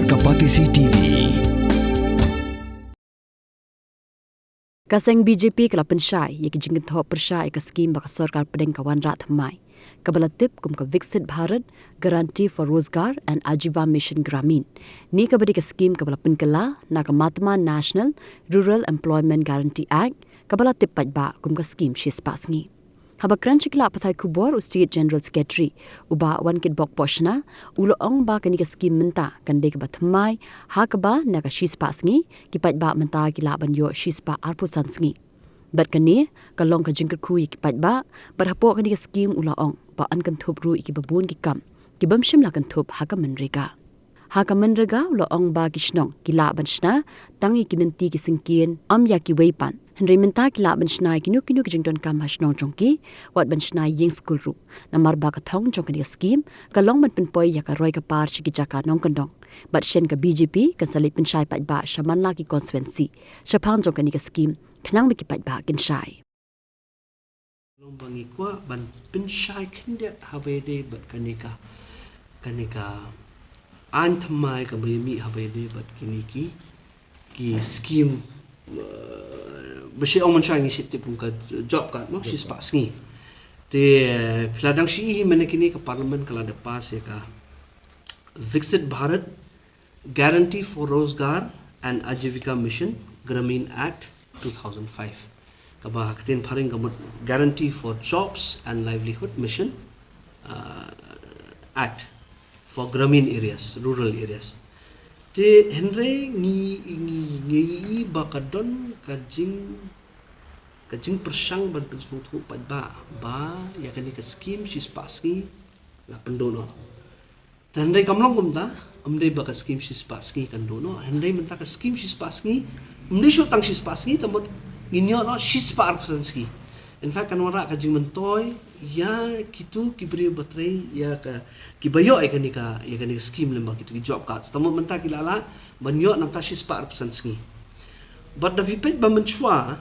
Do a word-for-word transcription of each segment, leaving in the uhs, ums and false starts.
Ka Batesi T V. Ka seng B J P ka la pynshai ïa ki jingkynthoh pyrshah ïa ka skim ba ka sorkar pdeng ka wanrah thymmai, kaba la tip kum ka Viksit Bharat Guarantee for Rozgar and Ajeevika Mission Gramin, ne kaba dei ka skim kaba la pynkylla na ka Mahatma National Rural Employment Guarantee Act, kaba la tip paidbah kum ka skim shispah sngi. Haba kren sha ki lad pathai khubor u State General Secretary u Bah Wankitbok Pohshna u la ong ba kane ka skim mynta kan dei kaba thymmai, ha kaba na ka shispah sngi ki paidbah mynta ki lah ban ïoh shispah arphew san sngi. Bad kane ka long ka jingkyrkhu ïa ki paidbah, bad hapoh kane ka skim u la ong ba yn kynthup ruh ïa kiba bun ki kam ki bym shym la kynthup ha ka MGNREGA. Ha ka MGNREGA u la ong ba ki shnong ki lah ban shna tang ïa ki lynti ki syngkien, ym ïa kiwei pat. Hynrei mynta ki lah ban shna ïa kino kino ki jingdonkam ha shnong jong ki, wat ban shna ïing skul ruh. Namar ba ka thong jong kane ka skim ka long ban pynpoi ïa ka roi ka par sha ki jaka nongkyndong. Bad shen ka B J P kan sa leit pynshai paidbah sha man la ki constituency shaphang jong kane ka skim, khnang ba ki paidbah kin shai. Long ba ngi kwah ban pynshai khyndiat haba ïadei bad kane ka, kane ka aiñ thymmai kaba ïa mih haba ïadei bad kine ki, ki skim, eh, ba shi ong mynshuwa ngi shi tip kum ka job card mo, shispah sngi. Te, eh, phi la dang shi i hi mynne kine ka Parliament ka la dep pass ïa ka Viksit Bharat Guarantee for Rozgar and Ajeevika Mission Gramin Act two thousand five. Kaba ha ka ktien phareng ka mut Guarantee for Jobs and Livelihood Mission, uh, Act for Gramin areas, rural areas. Te hynrei ngi, ngi, ngi i ba ka don ka jing, ka jingpyrshang ban pynsngewthuh paidbah ba ïa kane ka skim shispah sngi la pynduh noh. Te hynrei kam long kumta, ym dei ba ka skim shispah sngi kan duh noh, hynrei mynta ka skim shispah sngi ym dei shuh tang shispah sngi, te mut ngin ïoh noh shispah arphew san sngi. In fact kan wanrah ka jingmyntoi ïa kito ki briew ba trei ïa ka, kiba ïoh ïa kane ka, ïa kane ka skim lyngba kito ki job cards. Te mut mynta ki la lah ban ïoh na bynta shispah arphew san sngi. Bad da phi peit ba mynshuwa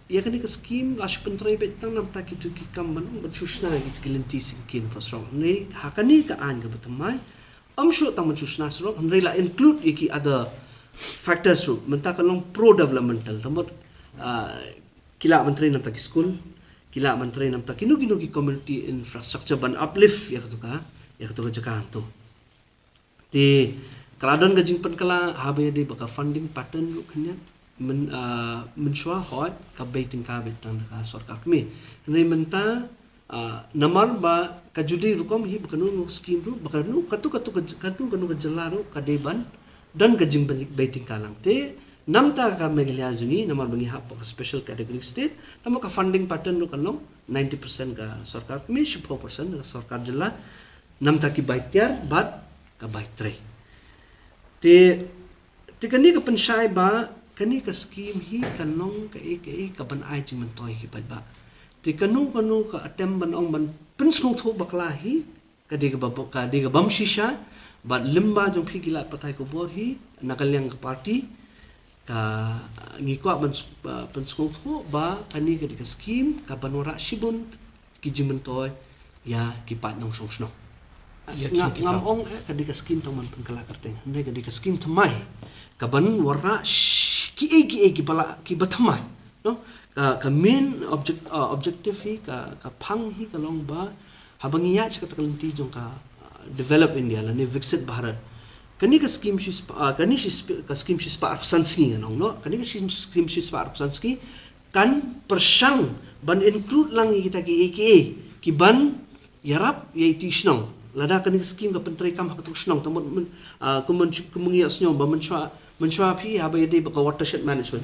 ïa kane ka skim la shu pyntrei beit tang na bynta kito ki kam ban, ban shu shna ïa kito ki lynti syngkien para shnong. Hynrei ha kane ka aiñ kaba thymmai ym shuh tang ban shu shna surok, hynrei la include ïa ki other factors ruh. Mynta ka long pro-developmental, te mut, ah, ki lah ban trei na bynta ki skul, ki lah ban trei na bynta kino kino ki community infrastructure ban uplift ïa kato ka, ïa kato ka jaka hangto. Te ka la don ka jingpynkylla haba ïadei bad ka funding pattern ruh khyndiat, myn, ah, mynshuwa hooid ka bei tyngka beit tang da ka sorkar kmie. Hynrei mynta, ah, namar ba ka ju dei rukom hi ba kano kano skim ruh, ba kano, kato, kato, kato, kano kano ka jylla ruh ka dei ban don ka jingbei tyngka lang. Te na bynta ka Meghalaya jong ngi namar ba ngi hap ka special category state, te mut ka funding pattern ruh ka long ninety percent ka sorkar kmie, shiphew percent ka sorkar jylla. Na bynta ki bai tiar bad ka bai trei. Te, te kane ka pynshai ba kane ka skim hi ka long kaei kaei ka ban ai jingmyntoi ki paidbah. Te kano kano ka attempt ban ong ban pynsngewthuh bakla hi ka dei kaba, ka dei ka bym shisha. Bad lyngba jong phi ki lad pathai khubor hi na ka liang ka party, ka, ngi kwah ban s-, ba, pynsngewthuh ba kane ka dei ka skim ka ban wanrah shibun ki jingmyntoi ïa ki paid nongshong shnong. Ïa, ngam ong eh ka dei ka skim tang ban pynkylla kyrteng, hynrei ka dei ka skim thymmai ka ban wanrah sh-, kiei kiei kiba la, kiba thymmai, no? Ka, ka main object, ah, objective hi, ka, ka phang hi ka long ba haba ngi ïaid sha kata ka lynti jong ka, ah, develop India lane Viksit Bharat, kane ka skim shispah, ah, kane shispah, ka skim shispah arphew san sngi ngan ong, no? Kane ka skim, skim shispah arphew san sngi kan pyrshang ban include lang ïa kita kiei kiei ki ban ïarap ïa iti shnong. Lada kane ka skim ka pyntreikam ha kato ka shnong, te mut, myn, ah, kum myn, kum ngi ïohsngew ba mynshuwa, mynshuwa phi haba ïadei bad ka watershed management,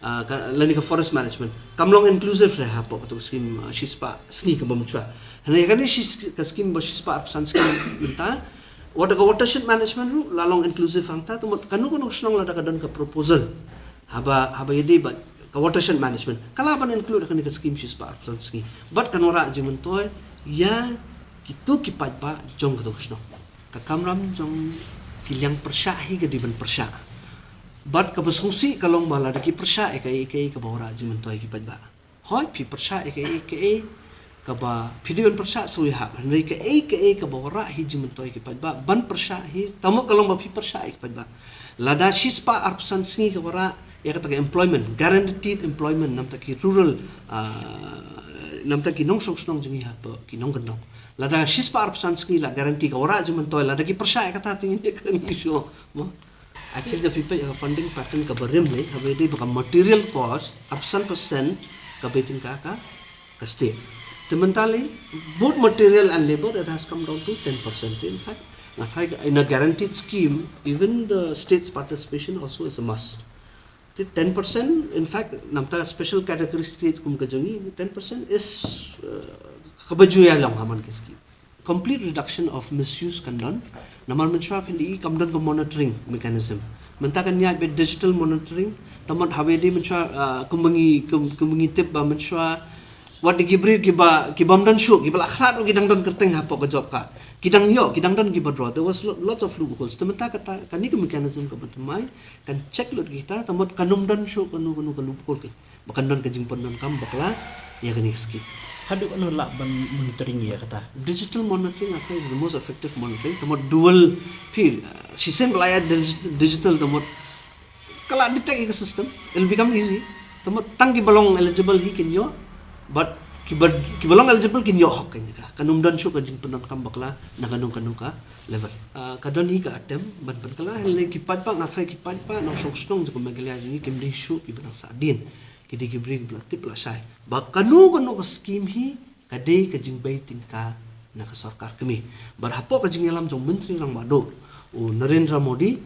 ah, ka, lane ka forest management, kam long inclusive re hapoh kato ka skim, ah, shispah sngi kaba mynshuwa. Hynrei kane shi, ka skim ba shispah arphew san sngi mynta, wat ka watershed management ruh la long inclusive hangta, te mut kano kano ka shnong lada ka don ka proposal haba, haba ïadei bad ka watershed management, ka lah ban include ha kane ka skim shispah arphew san sngi. Bad kan wanrah jingmyntoi ïa kito ki paidbah jong kato ka shnong. Ka kamram jong ki liang pyrshah hi ka dei ban pyrshah. Bad kaba sngewsih ka long ba lada ki pyrshah ïa kaei kaei kaba wanrah jingmyntoi ïa ki paidbah. Hooid, phi pyrshah ïa kaei kaei Kaba phi dei ban pyrshah shuh ïa hap, hynrei kaei kaei kaba wanrah hi jingmyntoi ki paidbah ban pyrshah hi, tang mo ka long ba phi pyrshah ïa ki paidbah. Lada shispah arphew san sngi ka wanrah ïa kata ka employment, guaranteed employment na bynta ki rural, ah, na bynta ki nongshong shnong jong ngi hapoh ki nongkyndong. Lada shispah arphew san sngi la guarantee ka wanrah jingmyntoi, lada ki pyrshah ïa kata te ngin ïa kren ki shuh mo. Actually, da phi peit ïa ka funding pattern kaba rim lei, haba ïadei bad ka material cost, arphew san percent ka bei tyngka ka, ka state. Te mynta lei, both material and labour, it has come down to ten percent. In fact, nga tharai ka, in a guaranteed scheme, even the state's participation also is a must. Te ten percent, in fact, na bynta special category state kum ka jong ngi, ten percent is, uh, kaba ju ïalam ha man ki scheme. Complete reduction of misuse kan don. Namar mynshuwa phin ïohi kam don ka monitoring mechanism. Mynta kan ïaid beit digital monitoring. Te mut haba ïadei mynshuwa, ah, kum ba ngi, kum, kum ba ngi tip ba mynshuwa wat da ki briew kiba, ki bym don shuh, kiba la khlad ruh ki dang don kyrteng hapoh ka job card. Ki dang ïoh, ki dang don kiba draw. There was lo-, lots of loopholes. Te mynta kata, kane ka mechanism kaba thymmai kan check lut kita, te mut kan ym don shuh kano kano ka loophole ki. Ba kan don ka jingpyndonkam bakla ïa kane ka scheme. Haduh katno lah ban monitoring ïa kata? Digital monitoring, I think, is the most effective monitoring. Te mut dual, phi, uh, shisien ba la ïa dig-, digital, te mut ka la detect ïa ka system, it'll become easy. Te mut tang kiba long eligible hi kin ïoh, but kiba, kiba long eligible kin ïoh hok ïa ka. Kan ym don shuh ka jingpyndonkam bakla na kano kano ka level. Ah, ka don hi ka attempt ban pynkylla, hynrei ki paidbah, nga tharai ki paidbah nongshong shnong jong ka Meghalaya jong ngi kim dei shuh kiba nang sahdien. Ki dei ki briew ba la tip la shai ba kano kano ka scheme hi ka dei ka jingbei tyngka na ka sorkar kmie. Bad hapoh ka jingïalam jong u Myntri Rangbah Duh, u Narendra Modi,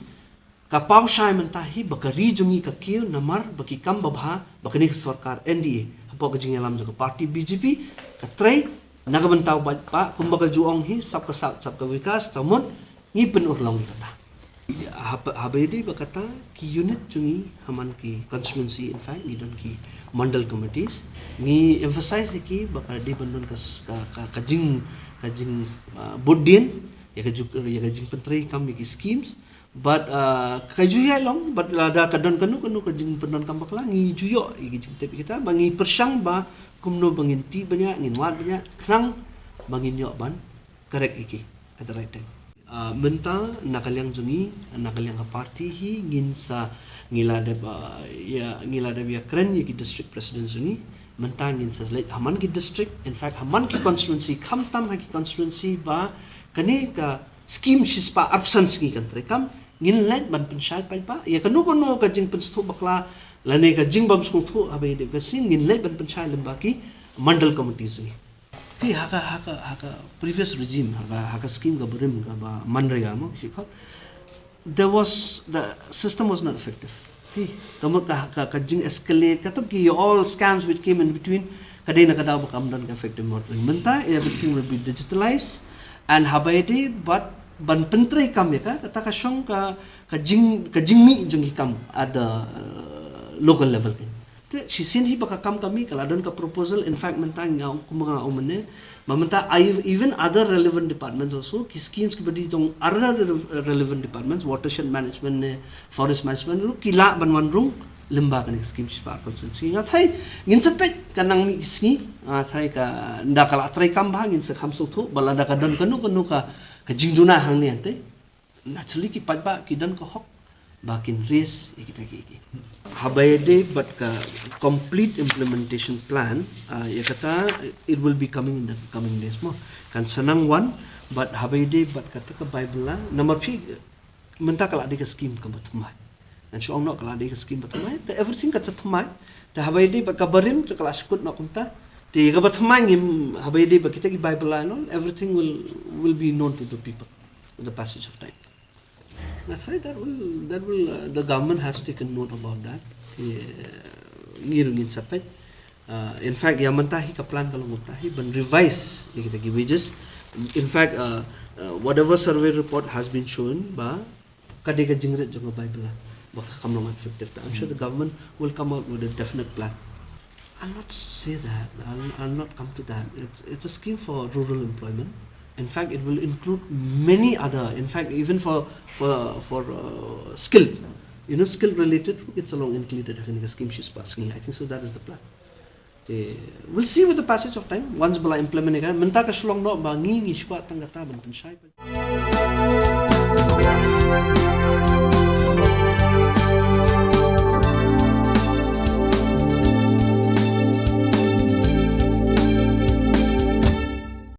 ka paw shai mynta hi ba ka ri jong ngi ka kiew namar ba ki kam babha ba kane ka sorkar N D A, hapoh ka jingïalam jong ka party B J P, ka trei na ka bynta u paidbah, kumba ka ju ong hi, sabka saath, sabka vikas, te mut ngi pynurlong ïa kata. Haba, haba ïadei bad kata, ki unit jong ngi ha man ki constituency, in fact ngi don ki mandal committees, ngi emphasize ïa ki ba ka dei ban don ka s-, ka, ka, ka jing, ka jing, ah, bud dien ïa ka ju-, ïa ka jingpyntrei kam ïa ki schemes. But, ah, ka ju ïaid long, but lada ka don kano kano ka jingpyndonkam bakla, ngi ju ïoh ïa ki jingtip ïa kita, ba ngi pyrshang ba kumno ba ngin tih bniah, ngin wad bniah, khnang ba ngin ïoh ban correct ïa ki at the right time. Ah, mynta na ka liang jong ngi, na ka liang ka party hi, ngin sa, ngi la dep, ah, ïa, ngi la dep ïakren ïa ki district president jong ngi. Mynta ngin sa leit ha man ki district, in fact ha man ki constituency, khamtam ha ki constituency ba kane ka scheme shispah arphew san sngi kan treikam, ngin leit ban pynshai paidbah ïa kano kano ka jingpynsngewthuh bakla lane ka jingbymsngewthuh haba ïadei bad ka scheme, ngin leit ban pynshai lyngba ki mandal committee jong ngi. Phi, ha ka, ha ka, ha ka previous regime, ha ka, ha ka scheme kaba rim kaba MGNREGA mo, shi khot, there was, the system was not effective. Phi, ka mut ka, ka, ka jing escalate, kato ki all scams which came in between, ka dei na ka daw ba kam don ka effective monitoring. Mynta everything will be digitalized, and haba ïadei bad ban pyntrei kam ïa ka, kata ka shong ka, ka jing, ka jingmih jong ki kam at the, uh, local level. Te shisien hi ba ka kam ka mih, ka la don ka proposal, in fact mynta nga ong, kumba nga ong mynne, ba mynta even other relevant departments also, ki schemes kiba dei jong other rele-, relevant departments, watershed management ne forest management ruh ki lah ban wan rung lyngba kane ka scheme shispah arphew san sngi. Nga tharai ngin sa peit, ka nang mih ki sngi, nga tharai ka, ynda ka la treikam bha ngin sa kham sngewthuh, ba lada ka don kano kano ka, ka jingduna hangne hangtai, naturally ki paidbah ki don ka hok ba kin raise ïa kita kiei kiei. Haba ïadei bad ka complete implementation plan, ah, ïa kata, it will be coming in the coming days mo. Kan sa nang wan, bad haba ïadei bad kata ka bai bylla, namar phi, mynta ka la dei ka scheme kaba thymmai. Ngan shu ong noh ka la dei ka scheme ba thymmai, te everything kan sa thymmai. Te haba ïadei bad kaba rim, te ka la shu kut noh kumta. Te kaba thymmai ngim, haba ïadei bad kita ki bai bylla and all, everything will, will be known to the people with the passage of time. Nga tharai that will, that will, uh, the government has taken note about that. Te, uh, ngi ruh ngin sa peit. Uh, in fact, ïa mynta hi ka plan ka long mynta hi ban revise ïa kita ki wages. In fact, uh, uh, whatever survey report has been shown ba ka dei ka jingrit jong ka bai bylla ba ka kam long effective. I'm sure the government will come out with a definite plan. I'll not say that. I'll, I'll not come to that. It's, it's a scheme for rural employment. In fact, it will include many other, in fact, even for, for, for, uh, skill. You know, skill related, it's a long included in the scheme shispah sngi. I think so, that is the plan. Te, we'll see with the passage of time, once ba la implement ïa ka, mynta ka shlong noh ba ngi ngi shu kwah tang kata ban pynshai.